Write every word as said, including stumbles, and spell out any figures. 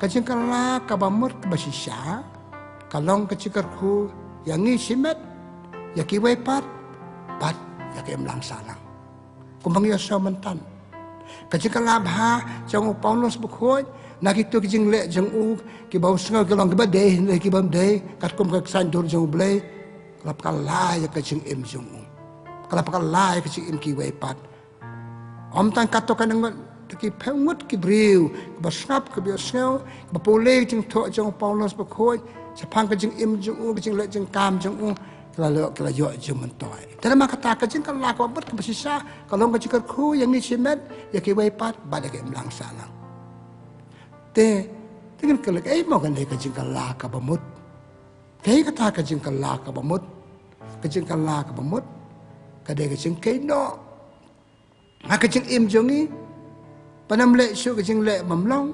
Ka jingkylla kaba mut kaba shisha ka long ka jingkyrkhu ïa ngi shimet, ïa kiwei pat bad ïa ka imlang sahlang. Kumba ngi ïohsngew mynta, ka jingkylla bha jong u Paulus bakhuid na kito ki jingleh jong u, kiba u sngew ki long kiba dei, hynrei ki bym dei katkum ka ksaiñ dur jong U Blei, ka la pynkylla ïa ka jingim jong u, ka la pynkylla ïa ka jingim kiwei pat. Ym tang kato, ka nang ngut, ki phew ngut ki briew kiba sngap, kiba ïohsngew, kiba pule ka jingthoh jong u Paulus bakhuid shaphang ka jingim jong u, ka jingleh jingkam jong u, ki la ïoh, ki la ïoh jingmyntoi. Te namar kata, ka jingkylla kaba mut kaba shisha ka long ka jingkyrkhu ïa ngi shimet, ïa kiwei pat bad ïa ka imlang sahlang. Te, te ngin kylli, kaei mo kane ka jingkylla kaba mut? Kaei kata ka jingkylla kaba mut? Ka jingkylla kaba mut ka dei ka jingkynnoh ha ka jingim jong ngi ban ym leh shuh ka jingleh bymlong,